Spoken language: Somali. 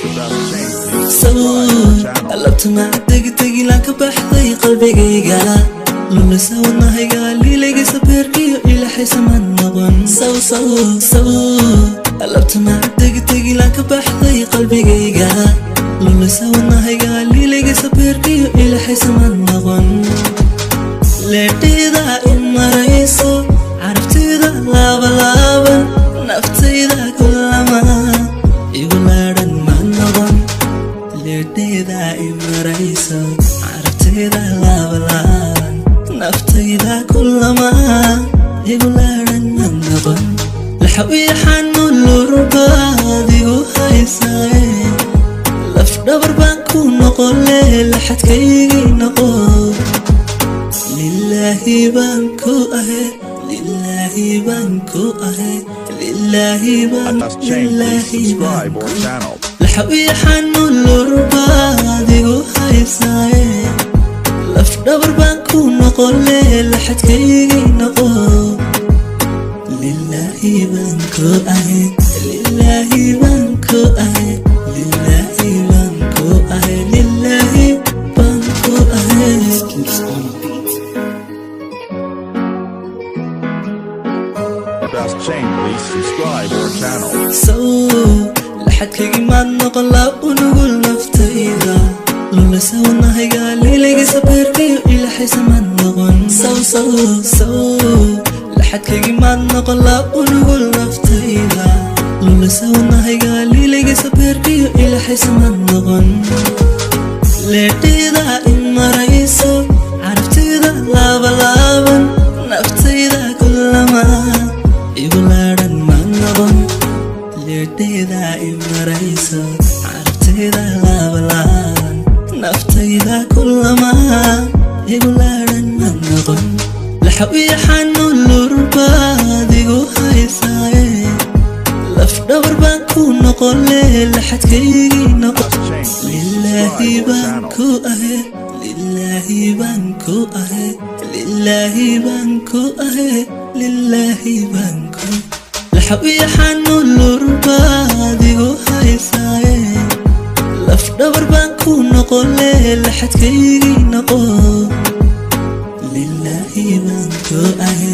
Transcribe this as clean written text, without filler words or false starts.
The Best Chain, please subscribe our channel. Labtana degdegilaan ka baxday qalbigayga, lulasa wadnahayga, liilayga beerkiyo ilaxaysamaan noqon. Saw saw saw, labtana degdegilaan ka baxday qalbigayga, lulasa wadnahayga, liilayga beerkiyo ilaxaysamaan noqon. Leedhida i marayso, carabtida laabalaaban, naftayda kulama igu laadhan ma noqon. Leedhida i marayso, carabtida laabalaaban, naftayda kulama igu laadhan ma noqon. Laxaw iyo xanuun lurbaad igu haysaaye, laf dhabar baan ku noqole, laxadkaygii noqo. Lilaahi baan ku ahe, lilaahi baan ku ahe, lilaahi baan Best Chain, please lilaahi baan subscribe our channel. Laxaw iyo xanuun lurbaad igu haysaaye, laf dhabar baan ku noqole, laxadkaygii noqo. Lilaahi baan ku ahe, lilaahi baan ku ahe, lilaahi baan ku ahe, lilaahi baan ku ahe. Keeps on the beat. Best Chain, please subscribe our channel. Sow laxadkaygii maad noqon laa u nugul naftayda, lulasa wadnahayga, liilaygiisa beerkiyo ilaxaysa maad noqon. Sow sow sow, laxadkaygii maad noqon laa u nugul naftayda, lulasa wadnahayga, liilaygiisa beerkiyo ilaxaysa maad noqon. Leedhida i marayso, carabtida laabalaaban, naftayda kulama igu laadhan ma noqon. Leedhida i marayso, carabtida laabalaaban, naftayda kulama igu laadhan ma noqon. Laxaw iyo xanuun lurbaad igu haysaaye, laf dhabar baan ku noqole, laxadkaygii noqo. Best Chain, please Lilaahi subscribe our baan channel. ku ahe, lilaahi baan ku ahe, lilaahi baan ku ahe, lilaahi baan ku. Laxaw iyo xanuun lurbaad igu haysaaye, laf dhabar baan ku noqole, laxadkaygii noqo. Lilaahi baan ku ahe.